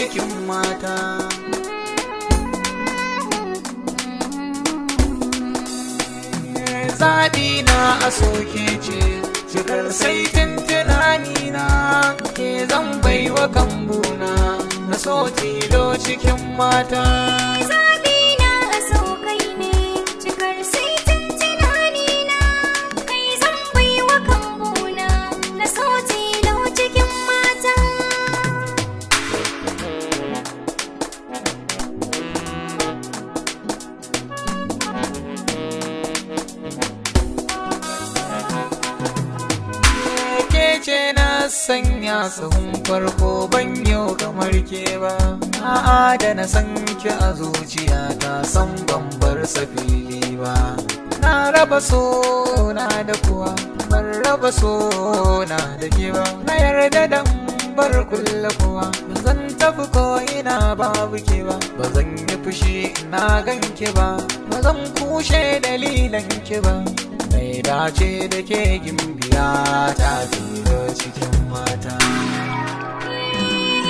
cikin mata. Zaɓi na a soke ce, cikar saitin tunani na, ke zan baiwa kambuna, na so tilo cikin mata. Zaɓi na a so kai ne, cikar saitin tunanina, kai zan baiwa kambuna, na so tilo cikin mata. Ke ce na sanya sahun farko ban yau kamar ke ba, a'a da na san ki a zuciya ta san ban bar safili ba. Na raba so na da kuwa, ban raba so na da ke ba, na yarda da in bar kulle kuwa, ba zan tafi ko ina babu ke ba, ba zan yi fushi na gan ki ba, ba zan kushe dalilan ki ba. Mai dace da ke gimbiya ta tilo cikin mata.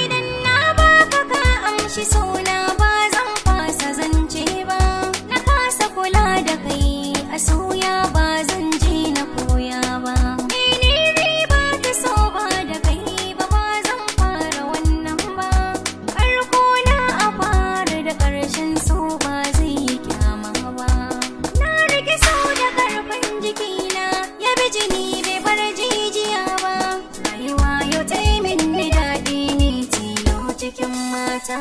Idan na baka ka amshi suna ba zan fasa zance ba, na kasa kula da kai a soya ba zan je na koya ba. Mene riba ta so ba da kai ba, ba zan fara wannan ba. Farko na a fara da ƙarshen so ba zai yi kyama ba. Na rike so da ƙarfin jikina ya bi jini bai bar jijiya ba. Rayuwa yau ta yi min daɗi ne tilo cikin mata.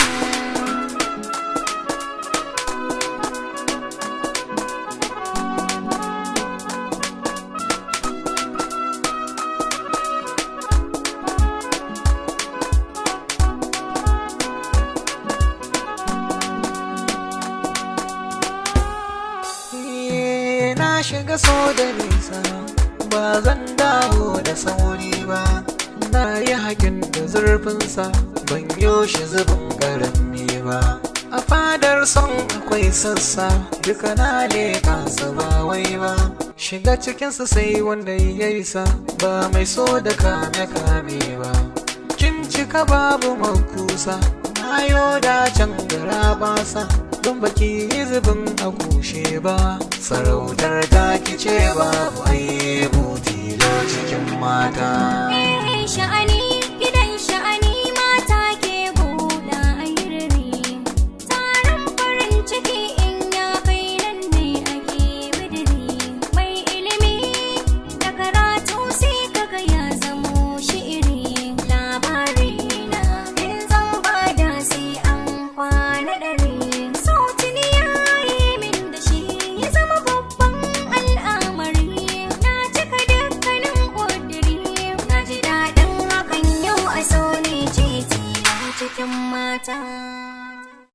Na shiga so da nisa, ba zan dawo da sauri ba. Na yi hakin da zurfinsa, ban yoshi zubin garami ba. A fadar son akwai sassa, duka na leƙa su ba wai ba. Shiga cikinsa sai wanda ya isa, ba mai so da kame-kame ba. Kin cika babu makusa, na yo da can gara basa, don baki yi zubin a kushe ba. Sarautar ta kice babu aibu tilo cikin mata. Eh, sha'ani gidan sha'ani mata ke buɗa ayirri. Taron farin ciki in ya kai nan ne ake bidiri. Mai ilimi da karatu sai kaga ya zamo shi'iri. Labari na in zan bada sai an kwana ɗari. Sautin ya yi min da shi ya zama babban al'amari. Na cika dukkanin ƙudiri, na ji daɗin hakan yau a so ne ce tilo cikin mata.